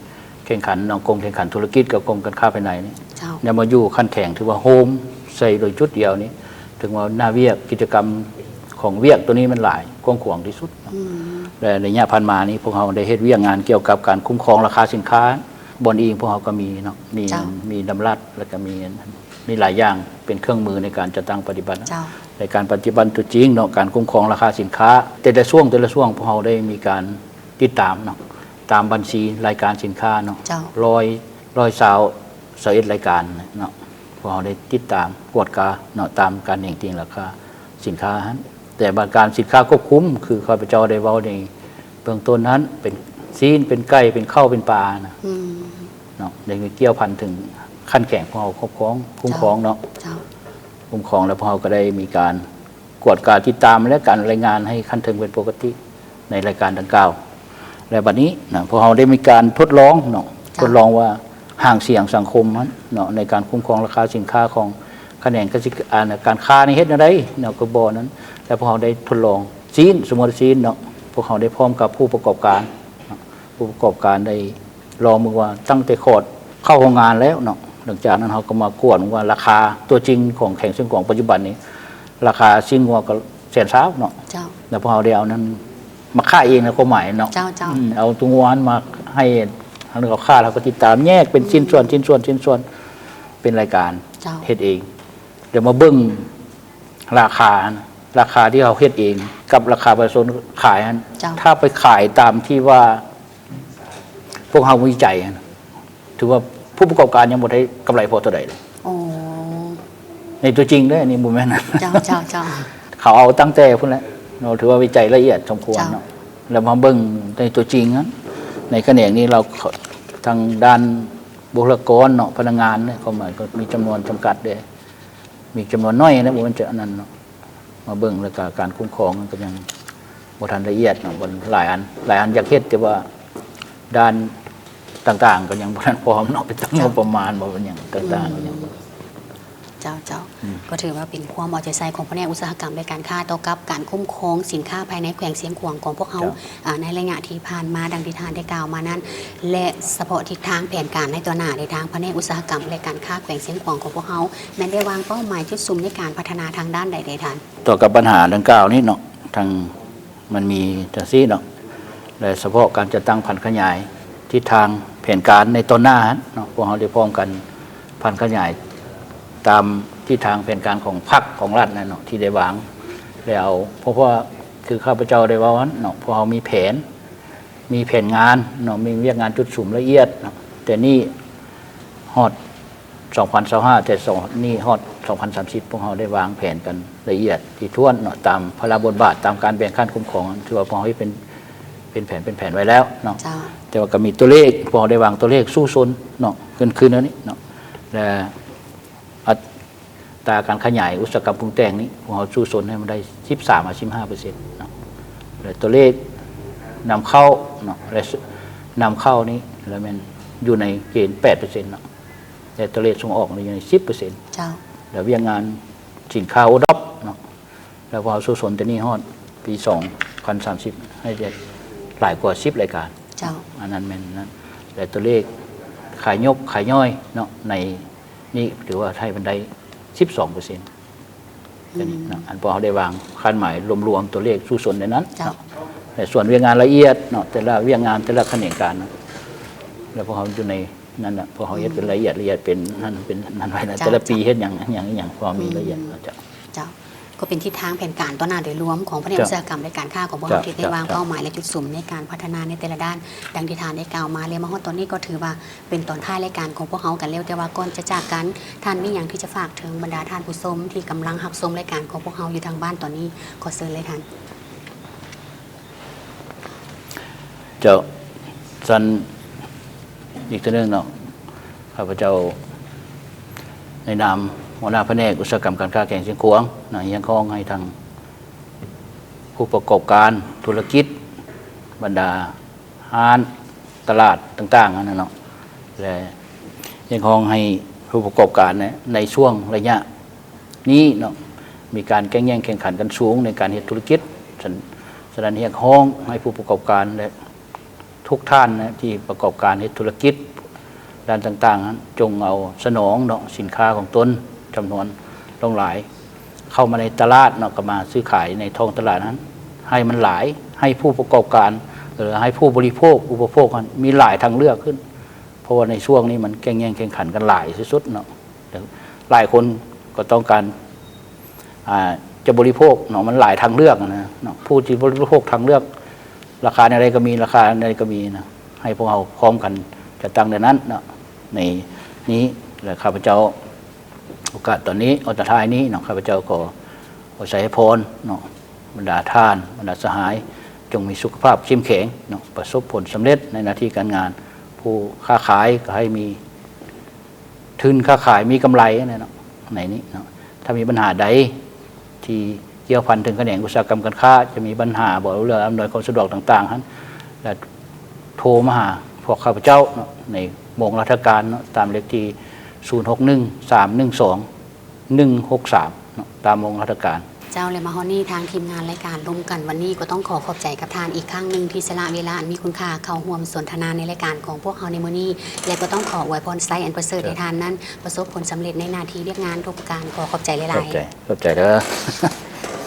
ແຂ່ງຂັນເນາະ ກົມແຂ່ງຂັນທຸລະກິດກັບກົມການຄ້າພາຍໃນນີ້. ເຈົ້າ. ແລ້ວມາຢູ່ຂັ້ນແຂວງ ຖືວ່າໂຮມໃສ່ໂດຍຈຸດດຽວນີ້ ເຖິງວ່າໜ້າວຽກ ກິດຈະກຳຂອງວຽກໂຕນີ້ມັນຫຼາຍ ກວ້າງຂວາງທີ່ສຸດເນາະ. ອືມ. ແລະ ໄລຍະຜ່ານມານີ້ ພວກເຮົາໄດ້ເຮັດວຽກງານກ່ຽວກັບການຄຸ້ມຄອງລາຄາສິນຄ້າ ບ່ອນອີງພວກເຮົາກໍມີເນາະ, ມີ ເຈົ້າ. ມີດຳລັດ ແລ້ວກໍມີ ມີຫຼາຍຢ່າງເປັນເຄື່ອງມືໃນການຈັດຕັ້ງປະຕິບັດ. ເຈົ້າ. ໃນການປະຕິບັດຕົວຈິງເນາະ ການຄຸ້ມຄອງລາຄາສິນຄ້າ ແຕ່ລະຊ່ວງ ແຕ່ລະຊ່ວງ ພວກເຮົາໄດ້ມີການຕິດຕາມເນາະ ຕາມບັນຊີລາຍການສິນຄ້າເນາະ. ເຈົ້າ. ຮ້ອຍ ຮ້ອຍຊາວ ຊາວເອັດລາຍການເນາະ, ພວກເຮົາໄດ້ຕິດຕາມກວດກາເນາະ ຕາມການເໜັງຕີງລາຄາສິນຄ້າຫັ້ນ. ແຕ່ບາດການສິນຄ້າຄວບຄຸມ ຄືຂ້າພະເຈົ້າໄດ້ເວົ້າໃນເບື້ອງຕົ້ນນັ້ນ ເປັນຊີ້ນ ເປັນໄກ່ ເປັນເຂົ້າ ເປັນປານະ. ອືມ. ເນາະ ໄດ້ມີກ່ຽວພັນເຖິງຂັ້ນແຂວງ ພວກເຮົາຄອບຄອງ ຄຸ້ມຄອງເນາະ. ເຈົ້າ. ເຈົ້າ. ຄຸ້ມຄອງ ແລ້ວພວກເຮົາກໍໄດ້ມີການກວດກາຕິດຕາມ ແລະ ການລາຍງານໃຫ້ຂັ້ນເທິງເປັນປົກກະຕິໃນລາຍການດັ່ງກ່າວ. ແລະ ບັດນີ້ນະ ພວກເຮົາໄດ້ມີການທົດລອງເນາະ. ເຈົ້າ. ທົດລອງວ່າຫາງສຽງສັງຄົມຫັ້ນເນາະ ໃນການຄຸ້ມຄອງລາຄາສິນຄ້າຂອງຂະແໜງກະສິ ອາ ການຄ້ານີ້ເຮັດແນວໃດເນາະ ຄືບໍ່ນັ້ນ. ແລະ ພວກເຮົາໄດ້ທົດລອງຊີ້ນ ສົມມຸດຊີ້ນເນາະ ພວກເຮົາໄດ້ພ້ອມກັບຜູ້ປະກອບການເນາະ ຜູ້ປະກອບການໄດ້ ລອງເບິ່ງວ່າຕັ້ງແຕ່ຂອດເຂົ້າໂຮງງານແລ້ວເນາະ, ຫຼັງຈາກນັ້ນເຮົາກໍມາກວດວ່າລາຄາຕົວຈິງຂອງແຂວງຊຽງຂວາງປັດຈຸບັນນີ້ ລາຄາຊີ້ນງົວກໍແສນຊາວເນາະ. ເຈົ້າ. ແລ້ວພວກເຮົາໄດ້ເອົານັ້ນມາຂາຍເອງໃນຄວາມໝາຍເນາະ. ເຈົ້າ ເຈົ້າ. ອືມ ເອົາຕົວງົວຫັ້ນມາໃຫ້ ເຮົາກໍຂາຍ ເຮົາກໍຕິດຕາມແຍກເປັນ ອືມ ຊິ້ນສ່ວນ ຊິ້ນສ່ວນ ຊິ້ນສ່ວນ ເປັນລາຍການ. ເຈົ້າ. ເຮັດເອງ ແລ້ວມາເບິ່ງລາຄາ ລາຄາທີ່ເຮົາເຮັດເອງກັບລາຄາປະຊາຊົນຂາຍຫັ້ນ. ເຈົ້າ. ຖ້າໄປຂາຍຕາມທີ່ວ່າ ພວກເຮົາວິໄຈຫັ້ນ ຖືວ່າຜູ້ປະກອບການຍັງບໍ່ໄດ້ກຳໄລພໍເທົ່າໃດເລີຍ. ອໍ ໃນຕົວຈິງເດ້ ອັນນີ້ບໍ່ແມ່ນ. ເຈົ້າ ເຈົ້າ ເຈົ້າ. ເຂົາເອົາຕັ້ງແຕ່ພຸ້ນແຫຼະເນາະ, ຖືວ່າວິໄຈລະອຽດສົມຄວນເນາະ. ເຈົ້າ. ແລ້ວມາເບິ່ງໃນຕົວຈິງຫັ້ນ ໃນຂະແໜງນີ້ ເຮົາ ທາງດ້ານບຸກຄະລາກອນເນາະ ພະນັກງານເນາະ ເຂົາໝາຍກໍມີຈຳນວນຈຳກັດເດ້ ມີຈຳນວນໜ້ອຍນະ ບໍ່ແມ່ນຈະອັນນັ້ນເນາະ. ມາເບິ່ງ ແລ້ວກະການຄຸ້ມຄອງມັນກໍຍັງບໍ່ທັນລະອຽດເນາະ, ຫຼາຍອັນ ຫຼາຍອັນຢາກເຮັດ ແຕ່ວ່າດ້ານຕ່າງໆກໍຍັງບໍ່ທັນພ້ອມເນາະ, ເປັນ ເຈົ້າ ງົບປະມານບໍ ເປັນຫຍັງຕ່າງໆ ອືມ ກໍຍັງ ເຈົ້າ ເຈົ້າ. ອືມ. ກໍຖືວ່າເປັນຄວາມເອົາໃຈໃສ່ຂອງພະແນກອຸດສາຫະກຳ ແລະ ການຄ້າ ຕໍ່ກັບການຄຸ້ມຄອງສິນຄ້າພາຍໃນແຂວງຊຽງຂວາງຂອງພວກເຮົາ ເຈົ້າ. ອາ ໃນໄລຍະທີ່ຜ່ານມາ ດັ່ງທີ່ທ່ານໄດ້ກ່າວມານັ້ນ ແລະ ສະເພາະທິດທາງແຜນການໃນຕໍ່ໜ້າ ໃນທາງພະແນກອຸດສາຫະກຳ ແລະ ການຄ້າແຂວງຊຽງຂວາງຂອງພວກເຮົາ ແມ່ນໄດ້ວາງເປົ້າໝາຍຈຸດສຸມໃນການພັດທະນາທາງດ້ານໃດແດ່ທ່ານ? ຕໍ່ກັບບັນຫາດັ່ງກ່າວນີ້ເນາະ ທາງ ມັນມີຈັ່ງຊີ້ເນາະ ແລະ ສະເພາະການຈັດຕັ້ງຜັນຂະຫຍາຍທິດທາງແຜນການໃນຕໍ່ໜ້າຫັ້ນເນາະ, ພວກເຮົາໄດ້ພ້ອມກັນຜັນຂະຫຍາຍຕາມທິດທາງແຜນການຂອງພັກຂອງລັດນັ້ນເນາະ ທີ່ໄດ້ວາງແລ້ວ. ເພາະວ່າຄືຂ້າພະເຈົ້າໄດ້ເວົ້າຫັ້ນເນາະ ພວກເຮົາມີແຜນ ມີແຜນງານເນາະ ມີວຽກງານຈຸດສຸມລະອຽດເນາະ ແຕ່ນີ້ຮອດ ສອງພັນຊາວຫ້າ ແຕ່ສອງ ນີ້ຮອດສອງພັນສາມສິບ ພວກເຮົາໄດ້ວາງແຜນກັນລະອຽດຖີ່ຖ້ວນເນາະ ຕາມພາລະບົດບາດ ຕາມການແບ່ງຂັ້ນຄຸ້ມຄອງ ຖືວ່າພວກເຮົາເຮັດເປັນ ເປັນແຜນ ເປັນແຜນໄວ້ແລ້ວເນາະ. ເຈົ້າ. ແຕ່ວ່າກໍມີຕົວເລກ ພວກເຮົາໄດ້ວາງຕົວເລກສູ້ຊົນເນາະ ຂຶ້ນ ຂຶ້ນອັນນີ້ເນາະ ແລະ ອັດຕາການຂະຫຍາຍອຸດສາຫະກຳປຸງແຕ່ງນີ້ ພວກເຮົາສູ້ຊົນໃຫ້ມັນໄດ້ ສິບສາມຫາສິບຫ້າເປີເຊັນເນາະ ແລະ ຕົວເລກນຳເຂົ້າເນາະ ແລະ ນຳເຂົ້ານີ້ ລະແມ່ນຢູ່ໃນເກນ ແປດເປີເຊັນເນາະ ແລະ ຕົວເລກສົ່ງອອກນີ້ຢູ່ໃນ ສິບເປີເຊັນ. ເຈົ້າ. ແລະ ວຽກງານສິນຄ້າໂອດອບເນາະ ແລະ ພວກເຮົາສູ້ຊົນແຕ່ນີ້ຮອດປີສອງພັນສາມສິບ ໃຫ້ໄດ້ຫຼາຍກວ່າ ສິບລາຍການ. ເຈົ້າ. ອັນນັ້ນແມ່ນນັ້ນ ແລະ ຕົວເລກຂາຍຍົກຂາຍຍ່ອຍເນາະ ໃນນີ້ຖືວ່າໄທມັນໄດ້ ສິບສອງເປີເຊັນ. ອືມ. ອັນພວກເຮົາໄດ້ວາງຄາດໝາຍລວມໆຕົວເລກສູ້ຊົນໃນນັ້ນ. ເຈົ້າ. ແລະ ສ່ວນວຽກງານລະອຽດເນາະ ແຕ່ລະວຽກງານ ແຕ່ລະຂະແໜງການເນາະ ແລະ ພວກເຮົາຢູ່ໃນ ນັ້ນນະ ເພາະເຮົາເຮັດເປັນລະອຽດ ລະອຽດເປັນນັ້ນ ເປັນນັ້ນໄວ້ນະ ເຈົ້າ ແຕ່ລະປີເຮັດຫຍັງ ຫຍັງ ຫຍັງ ພໍມີລະອຽດເນາະ ເຈົ້າ. ເຈົ້າ ກໍເປັນທິດທາງແຜນການຕໍ່ໜ້າໂດຍລວມຂອງພະແນກອຸດສາຫະກຳ ແລະ ການຄ້າຂອງພວກເຮົາ ເຈົ້າ ທີ່ໄດ້ວາງເປົ້າໝາຍ ແລະ ຈຸດສຸມໃນການພັດທະນາໃນແຕ່ລະດ້ານ ດັ່ງທີ່ທ່ານໄດ້ກ່າວມາ ແລະ ມາຮອດຕອນນີ້ກໍຖືວ່າເປັນຕອນທ້າຍລາຍການຂອງພວກເຮົາກັນແລ້ວ. ແຕ່ວ່າກ່ອນຈະຈາກກັນ ທ່ານມີຫຍັງທີ່ຈະຝາກເຖິງບັນດາທ່ານຜູ້ຊົມທີ່ກຳລັງຮັບຊົມລາຍການຂອງພວກເຮົາຢູ່ທາງບ້ານຕອນນີ້? ຂໍເຊີນເລີຍທ່ານ. ເຈົ້າ ຊັ້ນອີກເທື່ອໜຶ່ງເນາະ ຂ້າພະເຈົ້າໃນນາມຫົວໜ້າພະແນກອຸດສາຫະກຳການຄ້າແຂວງຊຽງຂວາງນະ ຮຽກຮ້ອງໃຫ້ທາງຜູ້ປະກອບການທຸລະກິດ ບັນດາຮ້ານຕະຫຼາດຕ່າງໆຫັ້ນນະເນາະ ແລະ ຮຽກຮ້ອງໃຫ້ຜູ້ປະກອບການໃນ ໃນຊ່ວງໄລຍະ ນີ້ເນາະ ມີການແກ່ງແຍ່ງແຂ່ງຂັນກັນສູງໃນການເຮັດທຸລະກິດ. ສະ ສະນັ້ນຮຽກຮ້ອງໃຫ້ຜູ້ປະກອບການ ແລະ ທຸກທ່ານນະ ທີ່ປະກອບການເຮັດທຸລະກິດດ້ານຕ່າງໆນັ້ນ ຈົ່ງເອົາສະໜອງເນາະ ສິນຄ້າຂອງຕົນຈຳນວນຫຼວງຫຼາຍ ເຂົ້າມາໃນຕະຫຼາດເນາະ ເຂົ້າມາຊື້ຂາຍໃນທ້ອງຕະຫຼາດນັ້ນ ໃຫ້ມັນຫຼາຍ ໃຫ້ຜູ້ປະກອບການ ຫຼື ໃຫ້ຜູ້ບໍລິໂພກ ອຸປະໂພກນັ້ນ ມີຫຼາຍທາງເລືອກຂຶ້ນ ເພາະວ່າໃນຊ່ວງນີ້ມັນແກ່ງແຍ່ງແຂ່ງຂັນກັນຫຼາຍທີ່ສຸດເນາະ. ຫຼາຍຄົນກໍຕ້ອງການ ອ່າ ຈະບໍລິໂພກເນາະ ມັນຫຼາຍທາງເລືອກນະເນາະ. ຜູ້ທີ່ບໍລິໂພກທາງເລືອກ ລາຄາແນວໃດກໍມີ ລາຄາແນວໃດກໍມີນະ ໃຫ້ພວກເຮົາພ້ອມກັນຈັດຕັ້ງແນວນັ້ນເນາະ. ໃນນີ້ ແລະ ຂ້າພະເຈົ້າ ໂອກາດຕອນນີ້ ໂອກາດທ້າຍນີ້ເນາະ ຂ້າພະເຈົ້າຂໍອວຍໄຊໃຫ້ພອນເນາະ ບັນດາທ່ານ ບັນດາສະຫາຍ ຈົ່ງມີສຸຂະພາບເຂັ້ມແຂງເນາະ ປະສົບຜົນສຳເລັດໃນໜ້າທີ່ການງານ. ຜູ້ຄ້າຂາຍກໍໃຫ້ມີ ທຶນຄ້າຂາຍມີກຳໄລນະເນາະ ໃນນີ້ເນາະ. ຖ້າມີບັນຫາໃດທີ່ກ່ຽວພັນເຖິງຂະແໜງອຸດສາຫະກຳການຄ້າ ຈະມີບັນຫາບໍ່ ເລື່ອງອຳນວຍຄວາມສະດວກຕ່າງໆຫັ້ນ ແລະ ໂທມາຫາພວກຂ້າພະເຈົ້າເນາະ ໃນໂມງລັດຖະການເນາະ ຕາມເລກທີ ສູນຫົກໜຶ່ງ ສາມໜຶ່ງສອງ ໜຶ່ງຫົກສາມ ເນາະ ຕາມໂມງລັດຖະການ. ເຈົ້າ ແລະ ມາຮອດນີ້ ທາງທີມງານລາຍການລົມກັນວັນນີ້ ກໍຕ້ອງຂໍຂອບໃຈກັບທ່ານອີກຄັ້ງໜຶ່ງ ທີ່ສະຫຼະເວລາອັນມີຄຸນຄ່າເຂົ້າຮ່ວມສົນທະນາໃນລາຍການຂອງພວກເຮົາໃນມື້ນີ້ ແລະ ກໍຕ້ອງຂໍອວຍພອນໄຊອັນປະເສີດໃຫ້ທ່ານນັ້ນປະສົບຜົນສຳເລັດໃນໜ້າທີ່ວຽກງານທຸກປະການ. ຂໍຂອບໃຈຫຼາຍໆ. ຂອບໃຈ ຂອບໃຈເດີ.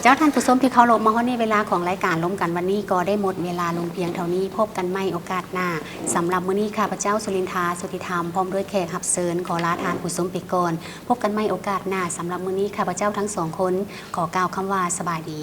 ເຈົ້າ ທ່ານຜູ້ຊົມທີ່ເຄົາລົບ, ມາຮອດນີ້ເວລາຂອງລາຍການລົມກັນວັນນີ້ກໍໄດ້ໝົດເວລາລົງພຽງເທົ່ານີ້. ພົບກັນໃໝ່ໂອກາດໜ້າ. ສຳລັບມື້ນີ້ ຂ້າພະເຈົ້າ ສຸລິນທາ ສຸດທິທຳ ພ້ອມດ້ວຍແຂກຮັບເຊີນ ຂໍລາທ່ານຜູ້ຊົມໄປກ່ອນ. ພົບກັນໃໝ່ໂອກາດໜ້າ. ສຳລັບມື້ນີ້ ຂ້າພະເຈົ້າທັງສອງຄົນ ຂໍກ່າວຄຳວ່າ ສະບາຍດີ.